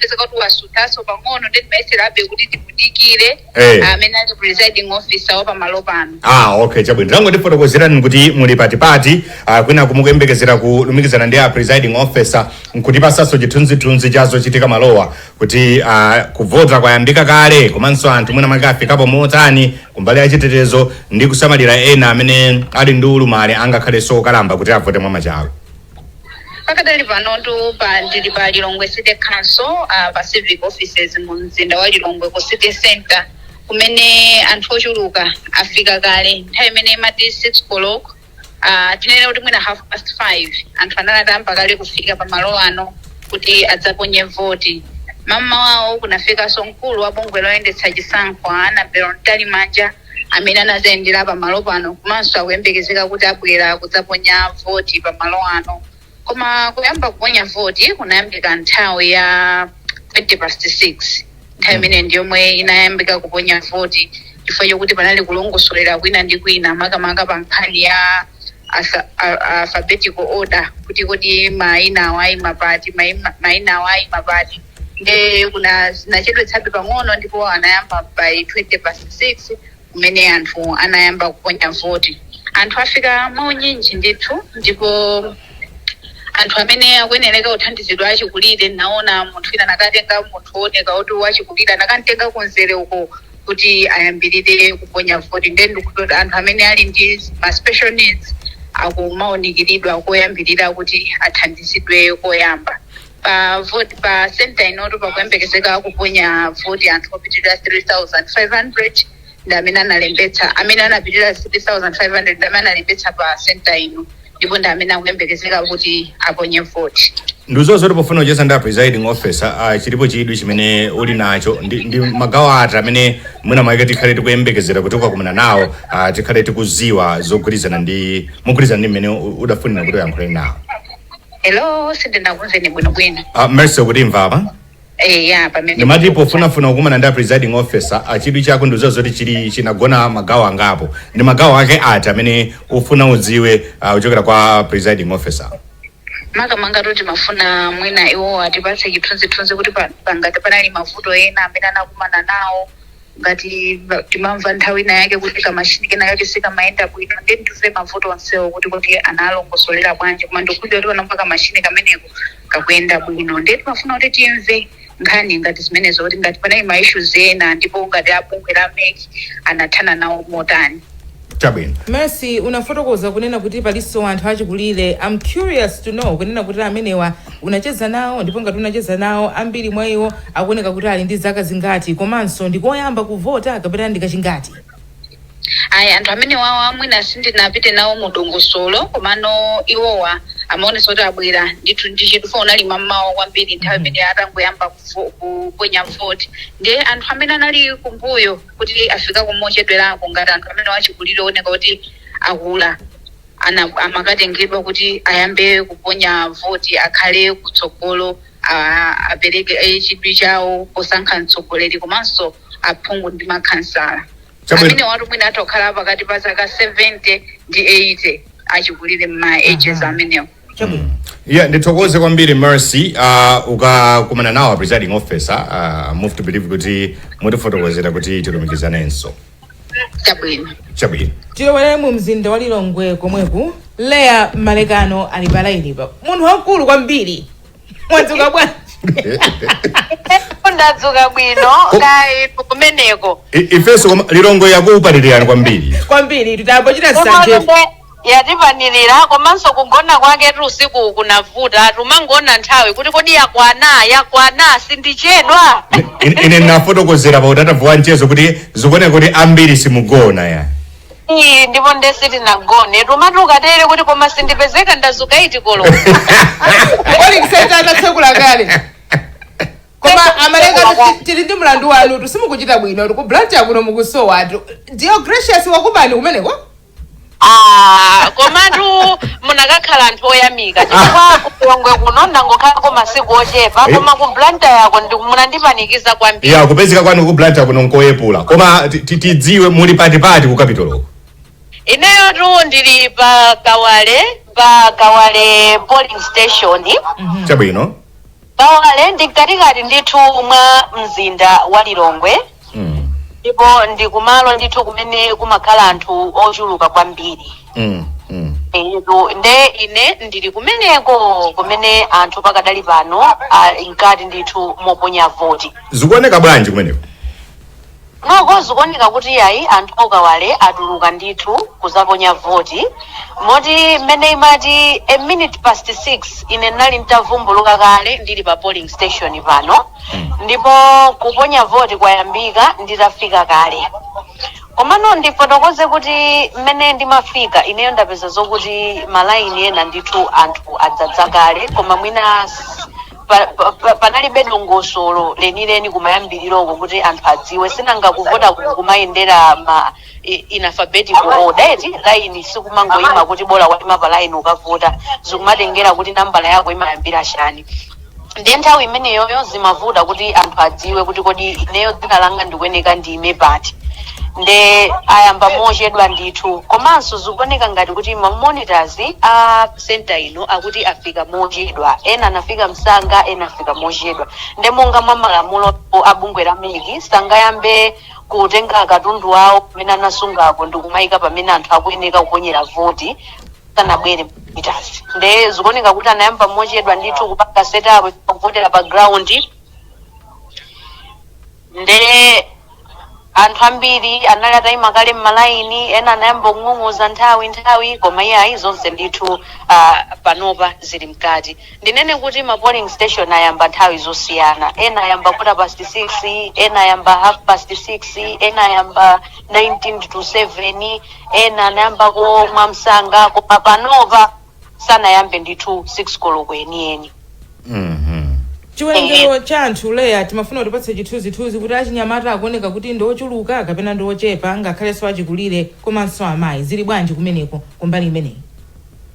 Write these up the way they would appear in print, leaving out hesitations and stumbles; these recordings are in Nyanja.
Kupezeka kuti wasuthaso pang'ono, ndi timayeserabe kuti timudikire amene ali presiding officer wa pamalo pano. Ah, okay, chabwino. Tangotifotokozerani kuti muli patipati, kwina kumukuyembekezera kulumikizana ndi a presiding officer, nkutipasanso chithunzithunzi cha zochitika malowa, kuti kuvota kwayambika kale, komanso anthu mwina mwake afikapo motani kumbali ya chitetezo ndi kusamalira ena amene ali ndi ulumali, angakhalenso okalamba, kuti avote mwamachawi. Pakadali panotu ndili pa Lilongwe City Council, pa civic offices mu mzinda wa Lilongwe, ku city center, kumene anthu ochuluka afika kale. Nthawi imene imati 6 o'clock, tinene kuti mwina 5:30, anthu anali atayamba kale kufika pamalo ano kuti adzaponye voti. Mamma wawo kunafikanso mkulu wa bungwe loyendetsa chisankho, Annabel Mtalimanja, amene anazayendera pamalo pano, komanso akuyembekezeka kuti abwera kudzaponya voti pamalo ano. Koma kuyamba kuponya voti kunayambika nthawi ya 6:20. Nthawi imene ndiyomwe inayambika kuponya voti, chifukwa chokuti panali kulongosolera kwina ndi kwina, makamaka pa nkhani ya alphabetical order, kuti kodi mayina awo ayima pati, mayina awo ayima pati. Nde kuna zinachedwetsabe pang'ono, ndipo anayamba by 6:20, kumene anthu anayamba kuponya voti. Anthu afika maunyinji ndithu, ndipo anthu amene akuyenereka kuthandizidwa achikulire, naona munthu ina nakatenga munthu wooneka kuti wachikulire, anakamtenga kunzere uko kuti ayambirire kuponya voti. Then ndikuti anthu amene ali ndi ma special needs akumaunikiridwa koyambirira kuti athandizidwe koyamba pa vote. Pa center inoto pakuyembekezeka kuponya voti anthu opitirira 3500, ndi amene analembetsa. Amene anapitirira 3500 ndi amene analembetsa pa center ino, ndipo ndi amene akuyembekezeka kuti aponye voti. Ndizo zoti pofuna kucheza ndi a presiding officer, chilipo chidwi chimene uli nacho ndi magawo ati amene mwina mwake tikhale tikuyembekezera kuti ukakumana nawo, tikhale tikuziwa zogwirizana ndi mogwirizana ndi mmene udafunira kuti uyankhule nawo? Hello, sindinakumveni bwinobwino. Mercy, ukutimva apa? Eh, ya, pamene Ndimati pofunafuna kukumana ndi a presiding officer, chidwi chako ndizo zoti chili chinagona magawo angapo. Ndi magawo ake ati amene ufuna udziwe kuchokera kwa presiding officer? Makamaka kuti mafuna mwina iwo atipatse chithunzithunzi kuti pangati panali mavuto ena amene anakumana nawo, ngati timamva nthawi ina yake kuti kamashini kena kake sikamayenda bwino, ndi ndife mavuto onsewo kuti analongosolera bwanji. Koma ndikukhulupirira kuti panopa kamashini kameneko kakuyenda bwino. Ndiye timafuna kuti timve nkhani ngati zimenezo, kuti ngati panali ma issues ena, ndipo ngati abungwe la MEC anathana nawo motani. Chabwino. Mercy, unafotokoza kunena kuti palinso anthu achikulire. I'm curious to know kunena kuti amenewa unacheza nawo, ndipo ngati unacheza nawo, ambiri mwa iwo akuoneka kuti ali ndi zaka zingati, komanso ndikoyamba kuvota kapena ndikachingati? Ayi, anthu amene wawa mwina sindinapite nawo mu dongosolo, komano iwowa amaonesa kuti abwera ndithu ndi chifukwa unali mammawa kwambiri nthawi imene atangoyamba kuponya voti. Ndiye anthu amene anali kumbuyo kuti afika kumochedwerako, ngati anthu amene wachikulire oneka kuti akula, amakatengedwa kuti ayambe kuponya voti, akhale kutsogolo, apereke chidwi chawo posankha mtsogoleri komanso aphungu ndi makhansala. Chabwino. Amene watu mwina atokhala pakati pa zaka 70 ndi 80, achikulire mma ages amenewo. Chabwino. Yeah, ndithokoze kwambiri, Mercy. Ukakumana nawo presiding officer, move to believe kuti mutifotokozera kuti tilumikizanenso. Chabwino. Chabwino. Tilowere mu mzinda wa Lilongwe komweku. Leya Malekano ali pa line pa, munthu wamkulu kwambiri. Mwadzuka bwanji? Ndadzuka bwino, kayi kumeneko? Ifenso, koma Lilongwe yakuupanirani kwambiri. Kwambiri, titambochita nsanje. Yatipanirira, komanso kugona kwake usiku kunavuta. Tumangona nthawi kuti kodi yakwana, yakwana, sindichedwa. Ine ndinafotokozera pa utatavu wa mchezo kuti zikuoneka kuti ambiri simugona ya. Ii, ndipo ndesi tinagone, tumati ukatere kuti koma sindipezeka ndazuka 8 koloko. Polling center atatsekula kale. Koma amaleka, tili ndi mlandu wanu, simukuchita bwino ku Blantyre kuno, mukusowatu. Dio Gracious wakubani kumeneko? Ah, komatu munakakhala anthu oyamika, chifukwa ku Lilongwe kuno ndangokhalako masiku ochepa, koma ku Blantyre yako munandipanikiza kwambiri. Ya, kupezeka kwanu ku Blantyre kuno nkoyepula. Koma tidziwe, muli patipati ku Capitol? Ineyo tu ndili pa Kawale, pa Kawale polling station. Chabwino. Kawale ndi mkatikati ndithu mwa mzinda wa Lilongwe, ndipo ndi kumalo ndithu kumene kumakhala anthu ochuluka kwambiri. Etu, nde ine ndili kumeneko kumene anthu pakadali pano mkati ndithu moponya voti. Zikuoneka bwanji kumeneko? Noko zikuoneka kuti yayi, anthu okawale atuluka ndithu kuzaponya voti, moti mmene imati 6:01 ine ndinali ntavumbuluka kale, ndili pa polling station pano, ndipo kuponya voti kwayambika nditafika kale. Komano ndifotokoze kuti mmene ndimafika ineyo ndapeza zokuti malaini ena ndithu anthu adzadza kale, koma mwina panalibe dongosolo lenileni kumayambiriroko kuti anthu adziwe. Sinanga kuvota kumayendera ma in alphabetical order eti, line sikumangoyima kuti bola waima pa line ukavota, zikumatengera kuti nambala yako imayambira chani. Ndiye nthawi imeneyoyo zimavuta kuti anthu adziwe kuti kodi ineyo dzina langa ndikuyeneka ndime pati. Nde ayamba mochedwa ndithu, komanso zikuoneka ngati kuti ma monitors a center ino akuti afika mochedwa. Ena anafika msanga, ena afika mochedwa. Nde monga mwa malamulo a bungwe la MEC, sangayambe kutenga katundu awo pamene anasungako ndikumayika pamene anthu akuyeneka kuponyera voti sanabwere monitors. Nde zikuoneka kuti anayamba mochedwa ndithu kupanga setup kuvotera pa ground. Nde anthu ambiri anali atayima kale m'malaini, ena anayamba kung'ung'uza nthawi nthawi, koma iyayi, zonse ndithu panopa zili mkati. Ndinene kuti ma polling station ayamba nthawi zosiyana. Ena ayamba 6:15, ena ayamba 6:30, ena ayamba 6:19, ena anayambako mwamsanga, koma panopa sanayambe ndithu 6 koloko yeniyeni. Chiwerengero cha anthu, Leya, timafuna kutipatse chithunzithunzi kuti achinyamata akuoneka kuti ndi ochuluka kapena ndi ochepa, ngakhalenso achikulire komanso amayi, zili bwanji kumeneko kumbali imeneyi?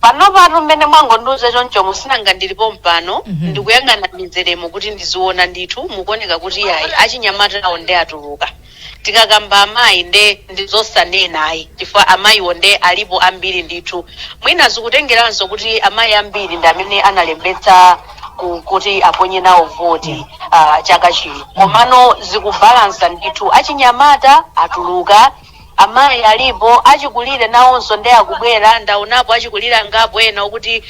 Panopatu mmene mwangondiuza choncho, musinanga ndilipo mpano, ndikuyang'ana mizeremo kuti ndiziona ndithu, mukuoneka kuti yayi, achinyamatawo nde atuluka. Tikakamba amayi nde ndizosanena ayi, chifukwa amayiwo nde alipo ambiri ndithu. Mwina zikutengeranso kuti amayi ambiri ndi amene analembetsa kuti aponye nawo voti chaka chino. Komano zikubalansa ndithu, achinyamata atuluka, amayi alipo, achikulire nawonso nde akubwera. Ndaonapo achikulire angapo ena okuti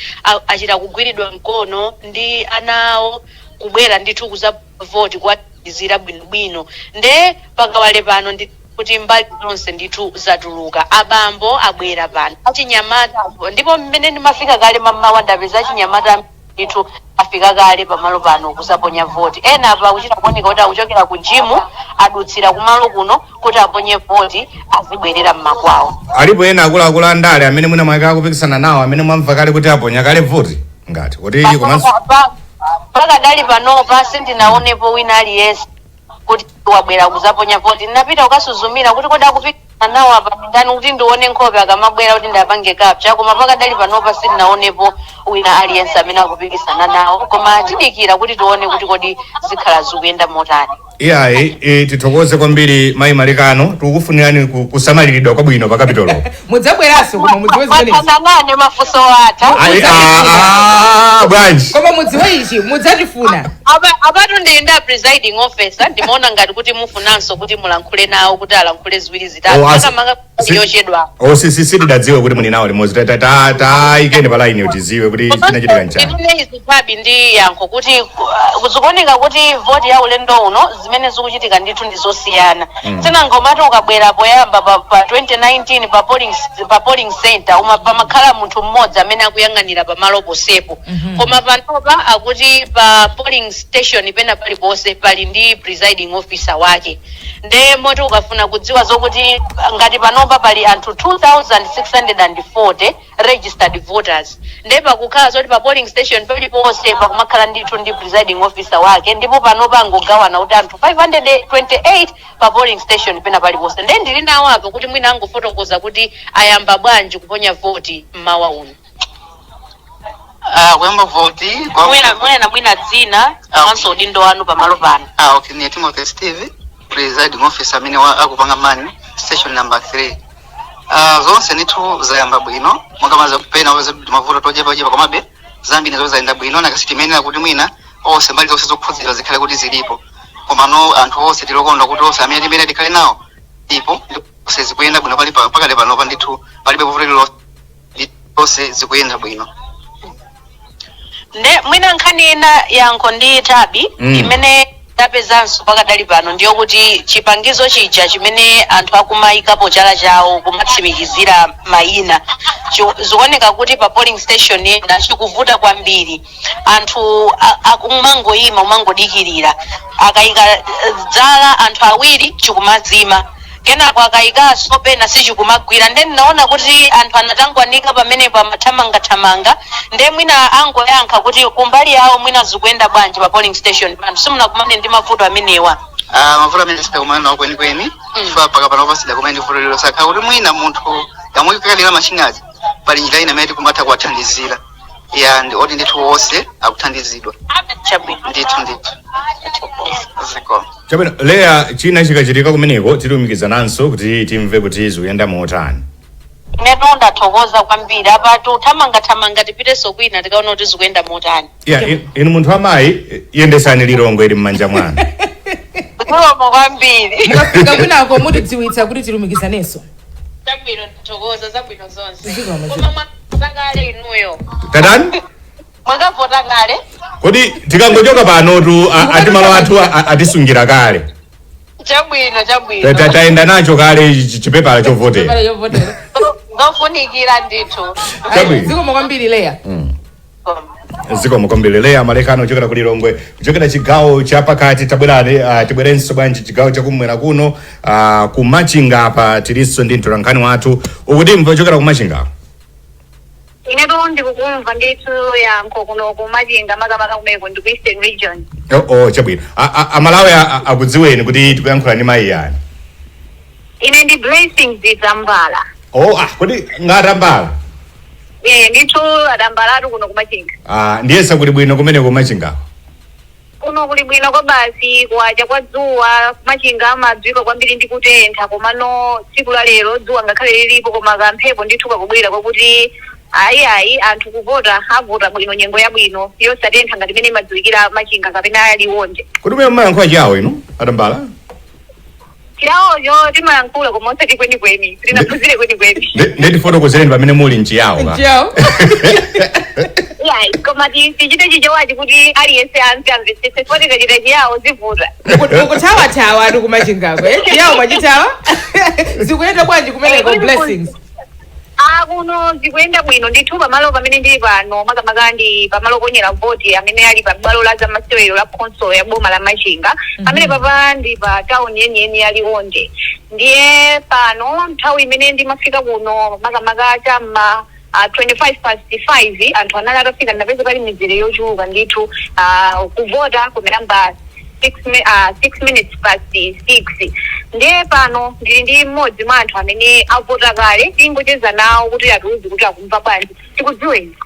achita kugwiridwa mkono ndi ana awo kubwera ndithu kuza voti, kuwatizira bwinobwino. Nde pakawale pano ndi kuti mbali zonse ndithu zatuluka. Abambo abwera pano, achinyamata, ndipo mmene ndimafika kale mammawa ndapeza achinyamata ndithu afika kale pamalo pano kuzaponya voti. Ena apa akuchita kuoneka kuti akuchokera ku gym, adutsira kumalo kuno kuti aponye voti, azibwerera mmakwawo. Alipo ena akuluakulu andale amene mwina mwake akupikisana nawo amene mwamva kale kuti aponya kale voti, ngati kuti komanso? Pakadali panopa sindinaonepo wina aliyense kuti wabwera kuzaponya voti. Ndinapita kukasuzumira kuti kodi akupikisana nawo apa ndani, kuti ndione nkhope akamabwera kuti ndapange capture, koma pakadali panopa sindinaonepo wina aliyense amene akupikisana nawo. Koma tidikira kuti tione kuti kodi zikhala zikuyenda motani. Iyayi, tithokoze kwambiri mayi Malekano, tikukufunirani kusamaliridwa kwabwino pa Capitol. Mudzabweranso, koma mudziwe zimenezi. Mwathananane, mafunso atha. Ayi, bwanji? Koma mudziwe ichi, mudzatifuna. Apatu ndili ndi a presiding officer. Ndimaona ngati kuti mufunanso kuti mulankhule nawo, kuti alankhule ziwiri zitatu, Oh, makamaka yochedwa. O, sitidadziwe kuti muli nawo limodzi. Tayikeni pa line tiziwe kuti chinachitika nchani. Ndinene izi chabe ndi yankho kuti zikuoneka kuti voti ya ulendo uno, zimene zikuchitika ndithu ndi zosiyana. Tsinangomati ukabwera poyamba pa 2019 pa polling center uma pamakhala munthu mmodzi amene akuyang'anira pamalo posepo, koma panopa akuti pa polling station pena paliponse pali ndi presiding officer wake. Nde moti ukafuna kudziwa zokuti ngati panopa pali anthu 2640 registered voters, nde pakukhala zoti pa polling station paliponse pakumakhala ndithu ndi presiding officer wake. Ndipo panopa angogawana kuti anthu 528 pa polling station pena paliponse. Nde ndili nawo apo kuti mwina angofotokoza kuti ayamba bwanji kuponya voti mmawa uno. Kuyamba voti kwa Mwina dzina komanso udindo wanu pamalo pano. Okay, ni Timothy Steve, presiding officer amene akupanga man station number 3. Zonse ndithu zayamba bwino, mwakamaza pena mavuto tochepa chepa, komabe zambiri zo zayenda bwino. Nakasi timenera kuti mwina Onse mbali zonse zokhudzidwa zikhale kuti zilipo, komano anthu onse tilokondwa kuti onse amene timene tikhale nawo ndipo zonse zikuyenda bwino. Pali pakale panopa ndithu palibe vuto lililonse, zonse zikuyenda bwino. Nde mwina nkhani ina, Yankho ndi Tabi, imene tapezanso pakadali pano ndiyo kuti chipangizo chija chimene anthu akumayikapo chala chawo kumatsimikizira mayina zikuoneka kuti pa polling station ena chikuvuta kwambiri. Anthu akumangoyima, kumangodikirira. Akayika dzala anthu awiri, chikumazima. Kenako akayikanso pena sichikumagwira. Nde ndinaona kuti anthu anatangwanika pamenepo, amathamangathamanga. Nde mwina angoyankha kuti kumbali yawo mwina zikuyenda bwanji pa polling station pano? Simunakumane ndi mavuto amenewa? Ah, mavuto amene sidakumana nawo kwenikweni, chifukwa paka panopa sidakumane ndi vuto lililonse. Akhala kuti mwina munthu yamuyikakalira machinazi, pali njira ina imene tikumatha kuwathandizira ya ndi oti ndithu wonse akuthandizidwa. Chabwino. Ndithu ndithu, ziko. Chabwino, Leya, china chikachitika kumeneko tilumikizananso kuti timve kuti zikuyenda motani. Inetu ndathokoza kwambiri. Apa tuthamangathamanga tipitenso kwina, tikaona kuti zikuyenda motani. Ya, inu munthu amayi, yendesani Lilongwe ili m'manja mwanu. Zikomo kwambiri. Mukafika kwinako mutidziwitsa kuti tilumikizanenso. Chabwino, ndithokoza, zabwino zonse. Zikomo. Koma mwakavota kale inuyo? Tatani? Mwakavota kale? Kodi tikangochoka panotu ati malo athu atisungira kale. Chabwino, chabwino. Tayenda nacho kale chipepala chovotera. Chipepala chovotera. Zofunikira ndithu. Chabwino. Zikomo kwambiri, Leya. Zikomo kwambiri, Leya Malekano, kuchokera ku Lilongwe, kuchokera chigawo chapakati. Tabwerani, tibwerenso bwanji chigawo chakumwera kuno, ku Machinga. Apa tilinso ndi mtolankhani wathu. Ukutimva kuchokera ku Machinga? Inetu ndikukumva ndithu, Yankho. Kuno ku Machinga, makamaka kumeko ndi ku Eastern Region. Oh, chabwino. Amalawi akudziweni kuti tikuyankhula ndi mayi yani? Ine ndi Blessings Zambala. Oh, ah, kodi ngatambala? Eh, ndithu, adambalatu kuno ku Machinga. Ah, ndiyesa kuli bwino kumene ku Machinga? Kuno kuli bwino kwa basi, kuwacha kwa dzuwa. Machinga amadziwika kwambiri ndi kutentha, komano tsiku la lero dzuwa ngakhale lilipo, koma kamphepo ndithu kakubwera, kwakuti ayi ayi, anthu kuvota avota bwino, nyengo yabwino yosatentha ngati imene imadziwikira Machinga kapena Liwonde. Kuti umene mumayankhula chiyawo inu, atambala? Chiyawocho timayankhula, koma osati kwenikweni, tinaphunzire kwenikweni. Ndetifotokozereni pamene muli mchiyawo ka. Chiyawo. Yayi, koma tichite Chichewachi kuti aliyense amve, amvetsetse, chifukwa tikachita Chiyawo zivuta. Mukuthawathawa ati kuMachingako, eh? Chiyawo mwachithawa. Zikuyenda bwanji kumeneko, Blessings? Ah, kuno zikuyenda bwino ndithu. Pamalo pamene ndili pano, makamaka ndi pamalo oponyera voti amene ali pa bwalo la zamasewero la khonsolo ya boma la Machinga. Pamene papa ndi pa town yeniyeni ya Liwonde. Ndiye pano nthawi imene ndimafika kuno, makamaka cham'ma 25 past 5, anthu anali atafika. Ndinapeza pali mizere yochuluka ndithu. Kuvota kumayamba 6 minutes past 6. Ndiye pano ndili ndi mmodzi mwa anthu amene avota kale. Tingocheza nawo kuti atiuze kuti akumva bwanji. Tikudziweni?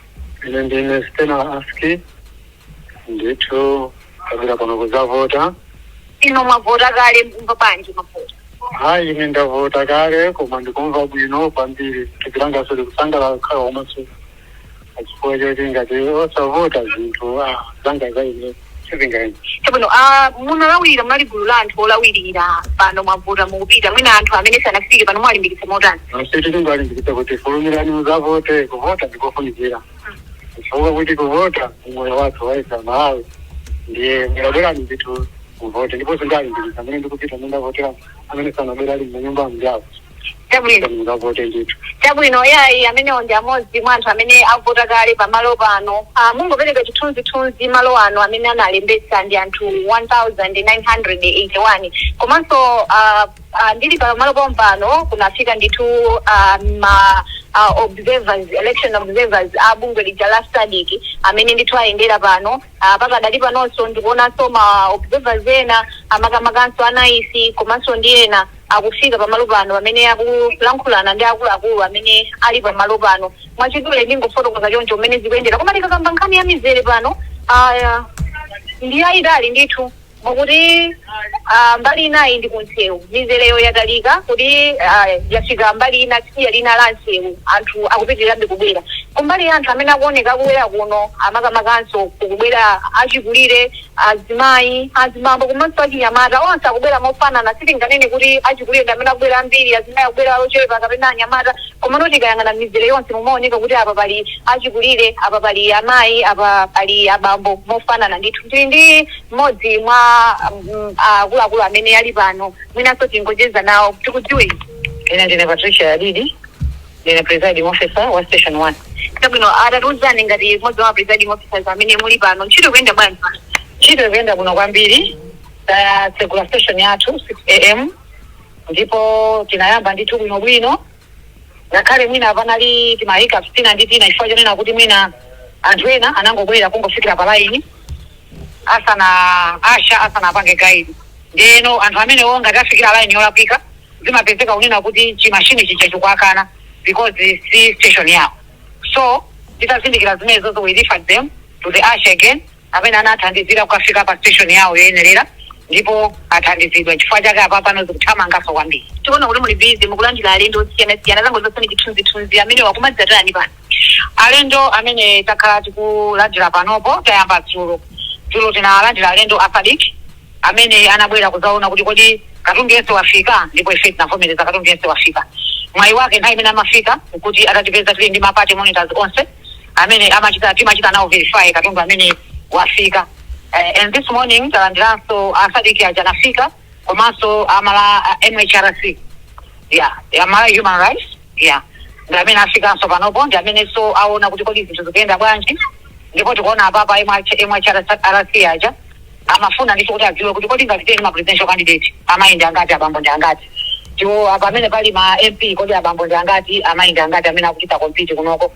Ine ndine Stella Aski ndithu, kabwera pano kuzavota. Ino mwavota kale, mkumva bwanji mavota? Hayi, ine ndavota kale, koma ndikumva bwino kwambiri. Thupi langaso likusangalala kukhala komanso chifukwa choti ngati osavota zinthu zanga za ine sizingayi. Chabwino. Munalawirira, munali gulu la anthu olawirira. Pano mwavota, mukupita. Mwina anthu amene sanafike pano mwalimbikitsa motani? Nonse tingalimbikitsa kuti fulumirani muzavote. Kuvota ndikofunikira chifukwa kuti kuvota moyo wathu waisa Malawi. Ndiye bwerabwerani ndithu muvote. Ndiponso ndalimbikitsa amene ndikupita, amene ndavotera, amene sanabwera ali m'manyumba mjawo. Chabwino. Muzavote ndithu. Chabwino. Yayi, amenewo ndi amodzi mwa anthu amene avota kale pamalo pano. Mungopereka chithunzithunzi, malo ano amene analembetsa ndi anthu 1981. Komanso ndili pamalo pompano kunafika ndithu ma observers, election observers a bungwe lija la SADC amene ndithu ayendera pano. Pakadali panonso ndikuonanso ma observers ena, amakamakanso a NICE komanso ndi ena, akufika pamalo pano pamene akulankhulana ndi akuluakulu amene ali pamalo pano. Mwachidule ndingofotokoza choncho mmene zikuyendera. Koma tikakamba nkhani ya mizere pano, ndi yayitali ndithu, mokuti mbali inayi ndi kunsewu, mizereyo yatalika kuti yafika mbali ina, tsiya lina la msewu. Anthu akupitirirabe kubwera. Kumbali ya anthu amene akuoneka akubwera kuno, amakamakanso kukubwera achikulire, azimayi, azibambo komanso achinyamata, onse akubwera mofanana. Sitinganene kuti achikulire ndi amene akubwera ambiri, azimayi akubwera ochepa kapena anyamata, komano tikayang'ana mizere yonse mumaoneka kuti apa pali achikulire, apa pali amayi, apa pali abambo, mofanana ndithu. Tili ndi mmodzi mwa akuluakulu amene ali pano, mwinanso tingocheza nawo. Tikudziweni? Ine ndine Patricia Yadidi, ndine presiding officer wa station 1. Chabwino, atatiuzani, ngati mmodzi wa presiding officers amene muli pano, ntchito ikuyenda bwanji pano? Ntchito ikuyenda bwino kwambiri. Tatsegula station yathu 6 a.m. ndipo tinayamba ndithu bwinobwino, ngakhale mwina panali tima hiccups tina ndi tina, chifukwa chonena kuti mwina anthu ena anangobwera kungofikira pa line asana usher asanapange guide. Ndeno anthu amenewo ngati afikira line yolakwika, zimapezeka kunena kuti chimashini chija chikuakana because si station yawo. So titazindikira zimenezo, we referred them to the usher again, amene anathandizira kukafika pa station yawo yoyenerera, ndipo athandizidwa. Chifukwa chake apa pano zikuthamangaso kwambiri. Tikuona kuti muli busy, mukulandira alendo osiyanasiyana. Tangotipatsani chithunzithunzi, amene wakumadzatani pano? Alendo amene takhala tikulandira panopo, tayamba dzulo. Dzulo tinalandira alendo a SADC amene anabwera kuzaona kuti kodi katundu yense wafika, ndipo ife tinavomereza, katundu yense wafika. Mwayi wake nthawi imene amafika nkuti atatipeza tili ndi ma party monitors onse amene amachita, timachita nawo verify katundu amene wafika. And this morning talandiranso a SADC aja anafika, komanso amala MHRC, yeah, ya Malawi Human Rights, yeah, ndi amene afikanso panopo, ndi amenenso aona kuti kodi zinthu zikuyenda bwanji. Ndipo tikuona apapa MHRC aja amafuna ndithu kuti adziwe kuti kodi ngati teni ma presidential candidate, amayi ndi angati, abambo ndi angati? Tiwo apa amene pali ma MP, kodi abambo ndi angati, amayi ndi angati amene akuchita compete kunoko?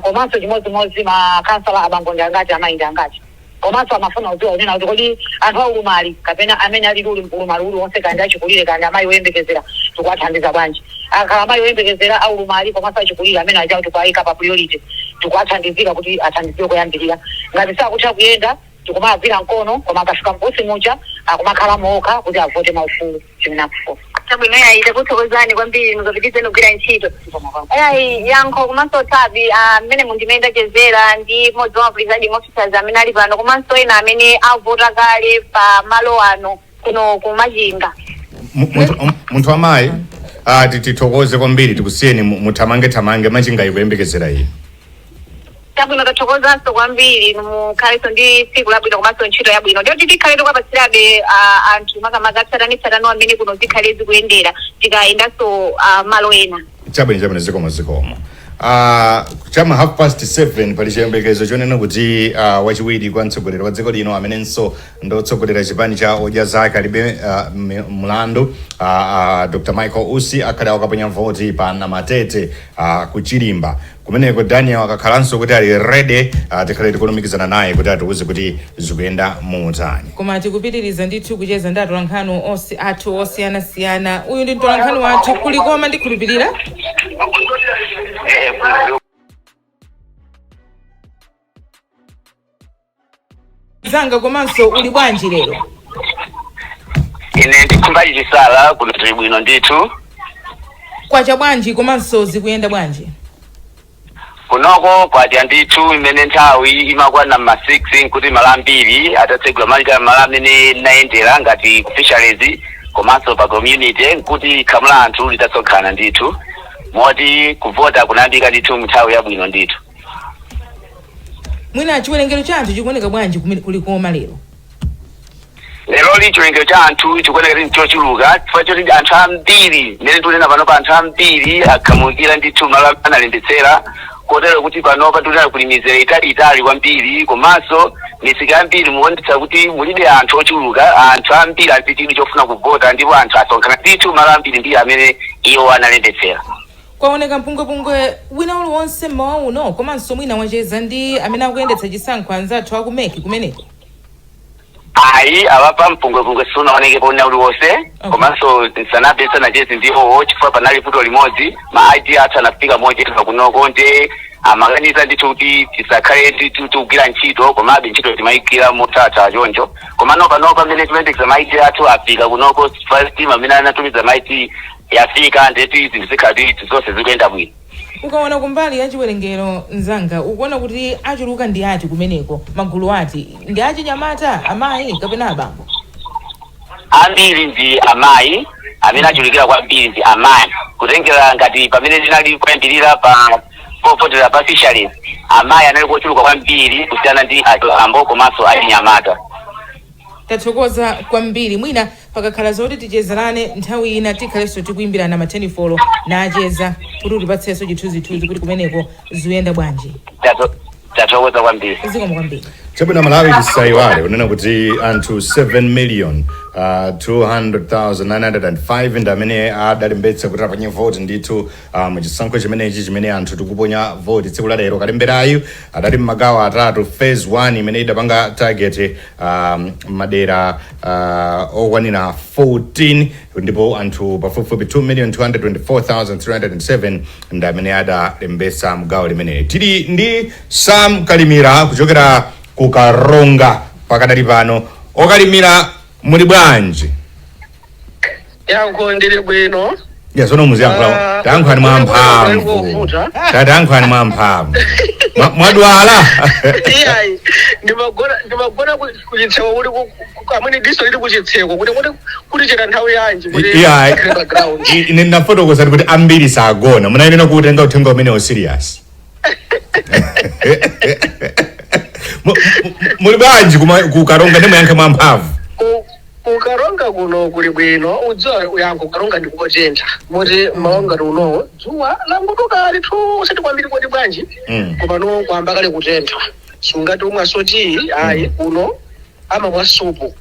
Komanso chimodzimodzi ma kansala, abambo ndi angati, amayi ndi angati? Komanso amafuna kudziwa kunena kuti kodi anthu aulumali kapena amene ali uli ulumali uliwonse, kandi achikulire, kandi amayi oyembekezera, tikuwathandiza bwanji? Akhala amayi oyembekezera, aulumali komanso achikulire, amene aja tikuwayika pa priority, tikuwathandizira kuti athandizidwe koyambirira. Ngati sakutha kuyenda, tikumagwira mkono, koma akafika m'booth muja akumakhala mokha kuti avote maufulu chimene akufuna. Chabwino, yayi, takuthokozani kwambiri, muzapitizeni kugwira ntchito. Yayi, yankho komanso Thabi, mmene mundimene ndachezera ndi mmodzi wa presiding officers amene ali pano komanso ena amene avota kale pa malo ano kuno kumachinga. Munthu amayi, tithokoze kwambiri, tikusiyeni muthamange thamange, Machinga ikuyembekezera iyi. Chabwino, tathokozanso kwambiri, mukhalenso ndi tsiku labwino komanso ntchito yabwino. Ndiyoti tikhale tikuwapatsirabe anthu makamaka tsatanetsatane amene kuno zikhale zikuyendera tikayendanso malo ena. Chabwino, chabwino, zikomo, zikomo. Chama 7:30 pali chiyembekezo chonena kuti wachiwiri kwa mtsogoleri wa dziko lino amenenso ndotsogolera chipani cha Odya Zake Alibe Mlandu, Dr Michael Usi, akhale akukaponya voti pa Namatete, kuchilimba kumeneko. Daniel akakhalanso kuti ali ready, tikhale tikulumikizana naye kuti atiuze kuti zikuyenda motani. Koma tikupitiriza ndithu kucheza ndi atolankhani athu osiyanasiyana. Uyu ndi mtolankhani wathu kulikoma, ndikhulupirira. Zanga, komanso uli bwanji lero? Ine ndikhumbachi chisala, kuno tili bwino ndithu. Kwacha bwanji komanso zikuyenda bwanji? Kunoko kwacha ndithu. Imene nthawi imakwana ma 6 nkuti malo ambiri atatsegula, malika malo amene nayendera ngati ku fisheries komanso pa community, nkuti khamu la anthu litasonkhana ndithu, moti kuvota kunayambika ndithu nthawi yabwino ndithu. Mwina chiwerengero cha anthu chikuoneka bwanji kumene kulikoma lero? Lero chiwerengero cha anthu chikuoneka kuti nchochuluka, chifukwa choti anthu ambiri, mmene tikunena panopa, anthu ambiri akhamukira ndithu malo amene analembetsera, kotero kuti panopa tikunena kuli mizere italiitali kwambiri. Komanso misika yambiri muonetsa kuti mulibe anthu ochuluka. Anthu ambiri ali ndi chidwi chofuna kuvota, ndipo anthu asonkhana ndithu malo ambiri ndi amene iwo analembetsera. Kwaoneka mpungwepungwe wina uliwonse mmawa uno? Komanso mwina wacheza ndi amene akuyendetsa chisankho, anzathu aku MEC kumeneko? Ayi, awapa mpungwepungwe sunaonekepo wina uliwonse. Komanso nsanabe sanachezi ndiwowo, chifukwa panali vuto limodzi: ma ID athu anafika mochedwa kunoko, nde amakaniza ndithu kuti tisakhale ndithu tikugwira ntchito. Komabe ntchito timayigwira mothatha choncho. Komano panopa pamene timayembekeza ma ID athu afika kunoko, first team amene anatumiza ma ID yafika, ndeti zinthu zikhala kuti zonse zikuyenda bwino. Ukaona kumbali ya chiwerengero, mzanga, ukuona kuti achuluka ndi ati kumeneko? Magulu ati? Ndi achinyamata, amayi kapena abambo? Ambiri ndi amayi. Amene achulukira kwambiri ndi amayi, kutengera ngati pamene tinali kuyambirira pa povotera pa Fisheries, amayi anali kochuluka kwambiri kusiyana ndi abambo komanso achinyamata. Tathokoza kwambiri. Mwina pakakhala zoti tichezerane nthawi ina, tikhalenso tikuyimbirana mathenifolo nacheza kuti utipatsenso chithunzithunzi kuti kumeneko zikuyenda bwanji. Tathokoza kwambiri. Zikomo kwambiri. Chabwino, Malawi, tisayiwale kunena kuti anthu 7 million 200,905 ndi amene adalembetsa kuti aponye voti ndithu muchisankho chimenechi chimene anthu tikuponya voti tsiku la lero. Kalemberayu adali m'magawo atatu. Phase 1 imene idapanga target madera okwanira 14, ndipo anthu pafupifupi 2 million 224,307 ndi amene adalembetsa mgawo limeneli. Tili ndi Sam Kalimira kuchokera ku Karonga pakadali pano. Okalimira, muli bwanji? Yankho, ndili bwino. Ya, sono muziyankhula. Ah, Tayankhani mwa mphamvu. kuvuta. Tayankhani mwa mphamvu. Mwadwala? Iyayi, ndimagona kuchitseko kuti amene diso lili kuchitseko kuti chera nthawi yanji kuti Iyayi. pakhale pa ground. Ine ndinafotokoza kuti ambiri sagona, munayenera kutenga uthenga umenewo serious. Muli bwanji ku Karonga? Ndimuyankhe mwa mphamvu. Kukaronga kuno kuli bwino. Udziwa yankho, Karonga ndikotentha moti malonga unowo dzuwa langutuka lithu, usati kwambiri kodi bwanji, komano kwamba kale kutentha, sungati umwa soti ayi, kuno amamwa supu.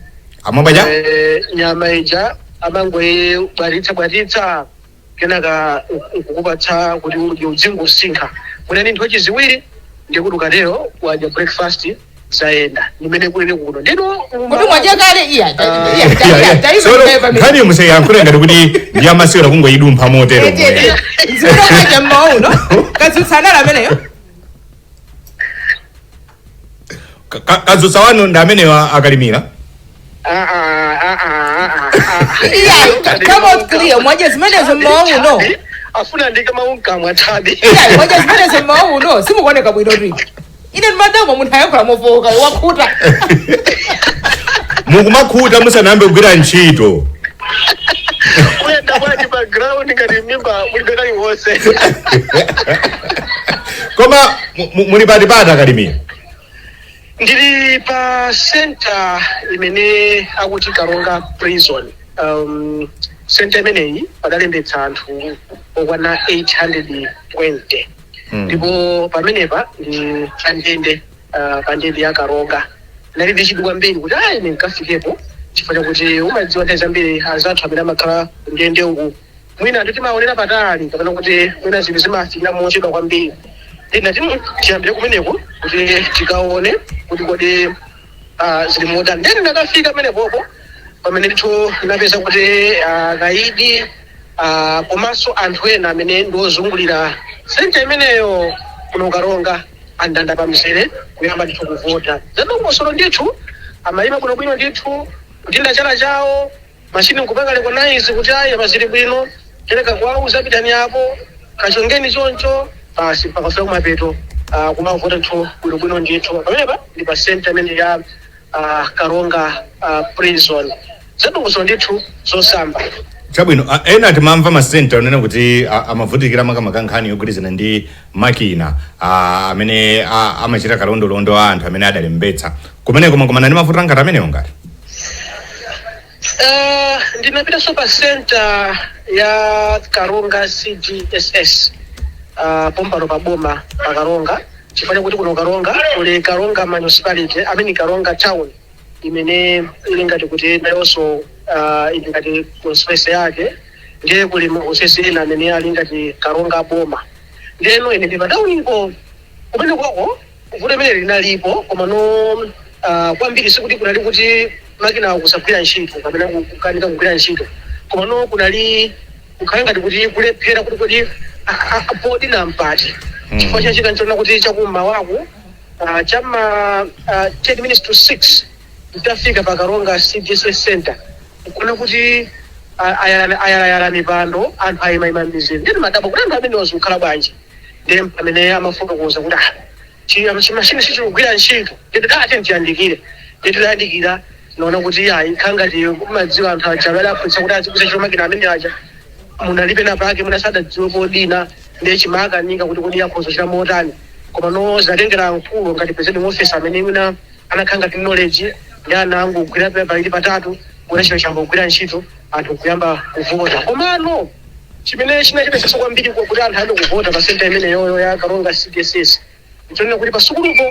Amabwaja? Nyama ija amangoibwatitsa bwatitsa, kenaka nkukupatsa kuti udye, udzingosinka munani nthochi ziwiri, ndikuti ukatero wadya breakfast, zayenda. Nimene kulili kuno ndino. Kuti mwadya kale? Iya. Ah. Yeah. So, nkhani musayankhule ngati kuti ndi amasewera, kungoyidumpha motero. Zikutokaja mmawa uno kadzutsa ameneyo. Kadzutsa wanu ndi amenewa, Akalimira? Iya, come out clear, mwadya zimenezo mmawa uno? Afuna ndike maunkamwa thabi. Iya, mwadya zimenezo mmawa uno? Simukuoneka bwino tu. Ine ndimadama munthu ayankhula mofowoka, wakhuta. Mukumakhuta musanayambe kugwira ntchito. Kuyenda bwanji pa ground ngati mimba mulibe kaliwonse? Koma muli patipati, Akalimira? Ndili pa center imene akuti Karonga Prison. Center imeneyi padalembetsa anthu okwana 820, ndipo pamenepa ndi pandende, pandende ya Karonga. Nali ndi chidwi kwambiri kuti ayi, ine nkafikepo, chifukwa chakuti umadziwa nthawi zambiri anzathu amene amakhala ndende uku mwina anthu timaonera patali, kapena kuti mwina zinthu zimafikira mochedwa kwambiri. Ndinati tiyambire kumeneko kuti tikaone kuti kodi zili motani. Ndeni ndakafika pamenepopo pamene ndithu ndinapeza kuti kaidi komanso anthu ena amene ndiozungulira center imeneyo kuno Karonga andanda pamzere kuyamba ndithu kuvota zadongosolo ndithu, amayima bwinobwino ndithu, kudinda chala chawo, machini nkupanga recognize kuti ayi, pazili bwino, kenaka kuwauza pitani apo, kachongeni choncho, basi mpaka kumapeto kumavota ndithu bwinobwino ndithu. Pamenepa ndi pa center imene ya Karonga Prison, zadongosolo ndithu zosamba. Chabwino. Ena timamva ma center onena kuti amavutikira makamaka nkhani yogwirizana ndi makina amene amachita kalondolondo a anthu amene adalembetsa. Kumeneko makumana ndi mavuto ngati amenewo ngati? Ndinapitanso pa center ya Karonga CDSS, pompano pa boma pa Karonga, chifukwa chakuti kuno Karonga kuli Karonga Municipality, amene Karonga Town imene ili ngati kuti nayonso ili ngati constituency yake, ndiye kuli maconstituency ena amene ali ngati Karonga boma. Ndiyeno ine ndi pa towniko. Kumene koko vuto imene linalipo, koma no kwambiri sikuti kunali kuti makina kusagwira ntchito kapena kukanika kugwira ntchito, koma no kunali kukhala ngati kuti kulephera kuti kodi podi na mpati, chifukwa chachika nchona kuti chakummawaku chama 10 minutes to 6 ntafika pa Karonga CDSS center, kuna kuti ayalayala mipando, anthu ayimayima mizere. Nditi madabo kuti anthu amene wazikukhala bwanji? Ndiye pamene amafotokoza kuti chimashini sichikugwira ntchito, nditi tiyandikire. Nditayandikira naona kuti ayi, khangati madziwa anthu aja amene aphunzitsa kuti azigwisa ntchito makina amene aja, munalibe napake munasadadziwe podina, ndiye chimakanika kuti kodi akhoza kuchita motani. Koma no, zinatengera mkulu ngati presiding officer amene mwina anakhala ngati knowledge, ndi ana angogwira pawiri patatu kuona chino chambogwira ntchito, anthu kuyamba kuvota. Komano chimene chinachipetsetsa kwambiri kuti anthu ayambe kuvota pa senta imeneyoyo ya Karonga CDSS nchonena kuti pasukulupo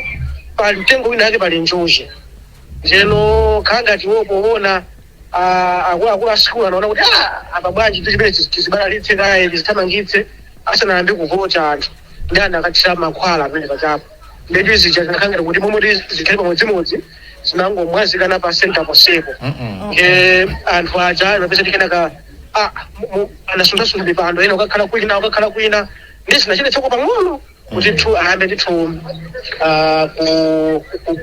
pali mtengo wina ake, pali njuchi. Njeno khangati wopoona akuluakulu a sikulu anaona kuti apa bwanji tichimene tizibalalitse kaye, tizithamangitse asanayambe kuvota anthu, ndi ana akathira mankhwala amene pachapo. Ndetu zija zinakhangati kuti momwe zikhale pamodzimodzi, zinangomwazikana pa senta posepo. Anthu aja anapeza tikenaka anasunthasuntha mipando, ena ukakhala kwina, ukakhala kwina, ndi zinachedetsako pang'ono kuti nthu ayambe ndithu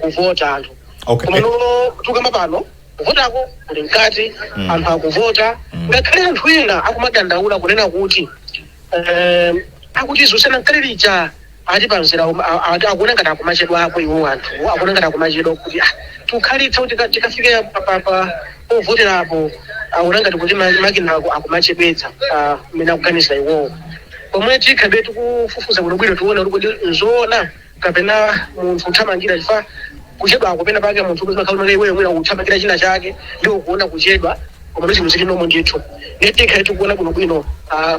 kuvota anthu. Koma no, tukamba pano kuvotako kuli mkati. Anthu akuvota, ngakhale anthu ena akumadandaula kunena kuti akuti zosiyana nkale lija, ati pamzera ati akuona ngati akumachedwa ako iwo anthu akuona ngati akumachedwa kuti tukhalitsa kuti tikafike pa povoterapo, akuona ngati kuti makina akumachedwetsa mmene akuganiza iwowo. Pomwe tikhabe tikufufuza bwinobwino, tione kuti kodi nzoona kapena munthu uthamangira, chifukwa kuchedwako pena pake munthu umakhala iweyo mwina uthamangira china chake ndiwo kuona kuchedwa, koma zinthu zili nomo ndithu. Ndiye tikhale tikuona bwinobwino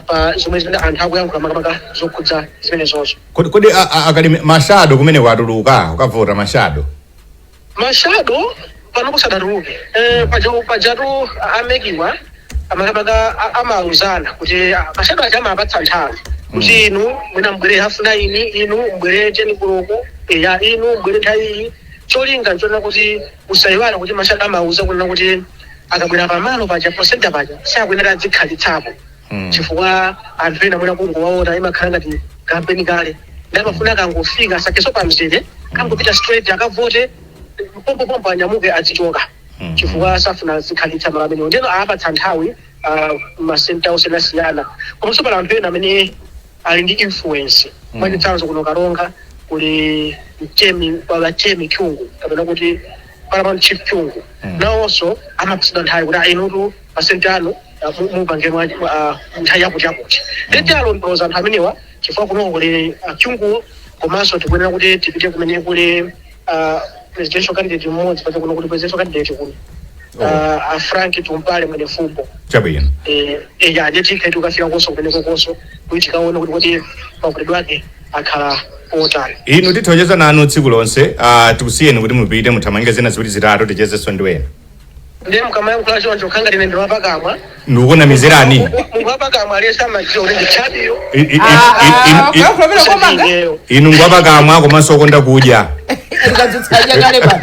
pa zomwe zimene anthu akuyankhula, makamaka zokhudza zimenezozo. Kodi akali ma shadow kumene kwatuluka ukavota ma shadow? Ma shadow pano kusadatuluke. Pajatu a MEC wa amakamaka amauzana kuti ma shadow aja amapatsa nthawi kuti inu mwina mbwere 9:30, inu mbwere 10 koloko, eya, inu mbwere nthawi iyi. Cholinga nchonena kuti usayiwale kuti ma shadow amauza kunena kuti akabwera pamalo paja, pa senta paja, sakuyenera adzikhalitsapo, chifukwa anthu ena mwina kungowaona imakhala ngati kampeni kale, ndi amafuna akangofika asakeso pamzere, kangopita straight akavote pompopompo, anyamuke azichoka, chifukwa safuna azikhalitsa malo amenewo. Ndiyeno aapatsa nthawi masenta osiyanasiyana. Komanso pala anthu ena amene ali ndi influence. Mwachitsanzo, kuno Karonga kuli mchemi wachemi Kyungu, kapena kuti paramount chief Kyungu. Nawonso amapatsidwa nthawi kuti inutu pasenti anu mupange nthawi yakuti yakuti. Ndeti alondoloza anthu amenewa, chifukwa kunoko kuli Kyunguwo, komanso tikuyenera kuti tipite kumene kuli presidential candidate mmodzi paja, kuno kuli presidential candidate kuno, a Frank Tumpale Mwenefumbo. Ya, ndiye tikhe tikafika konso kumeneko konso kuti tikaone kuti mavotedwe ake akhala otani. Inu tithokoza nanu tsiku lonse. Tikusiyeni kuti mupite muthamange zina ziwiri zitatu, tichezenso ndi wena. Ndiye mukamayankhula choncho, khanga ndine ndiwapakamwa. Ndikukunamizirani? Munthu wapakamwa aliyense amadziwa kuti ndithabiyo. Kuyankhula pena komanga. Inu ngwapakamwa komanso okonda kudya. Ndikadzutsa kale pano.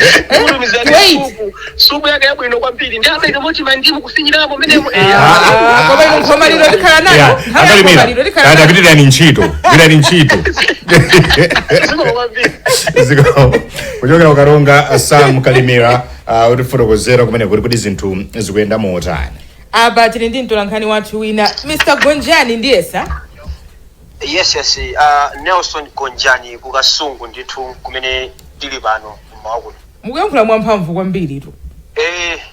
Wait. Supu, supu yake yabwino kwambiri, ndi amene moti mandimu kufinyiramo menemo. Koma inu nkhomaliro tikhala nanu. Nthawi ya nkhomaliro tikhala nanu. Atapitirani ntchito, gwirani ntchito. Zikomo kwambiri. Zikomo. Kuchokera kuKaronga, Sam Kalimira, utifotokozera kumene kuti kuti zinthu zikuyenda motani. Apa tili ndi mtolankhani wathu wina, Mr Gonjani, ndiyesa? Yes, Nelson Gonjani kuKasungu ndithu kumene ndili pano mmawa kuno. Mukuyankhula mwamphamvu kwambiri tu.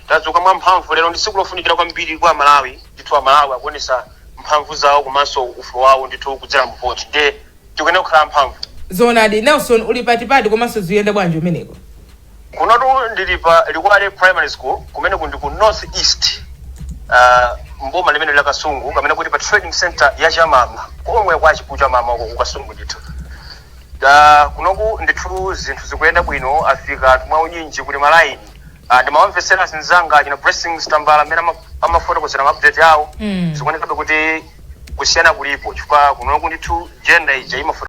Tadzuka mwamphamvu. Lero ndi tsiku lofunikira kwambiri kwa Malawi ndithu. Amalawi akuonesa mphamvu zawo komanso ufulu wawo ndithu kudzera mvoti, nde tikuyenera kukhala mphamvu. Zoonadi. Nelson, uli patipati komanso ziyenda bwanji umeneko? Kunotu ndili pa Likwale Primary School, kumene kundi ku North East, mboma limene la Kasungu, kamene kuti pa trading center ya Chamama, komwe kwa Chipu Chamama uko kuKasungu ndithu. Kunoku ndithu zinthu zikuyenda bwino, afika anthu mwaunyinji, kuli malaini. Ndimawamvetsera azinzanga china Blessings Tambala amene amafotokozera ma update awo. Zikuonekabe kuti kusiyana kulipo, chifukwa kunoku ndithu gender ija imafotokozera.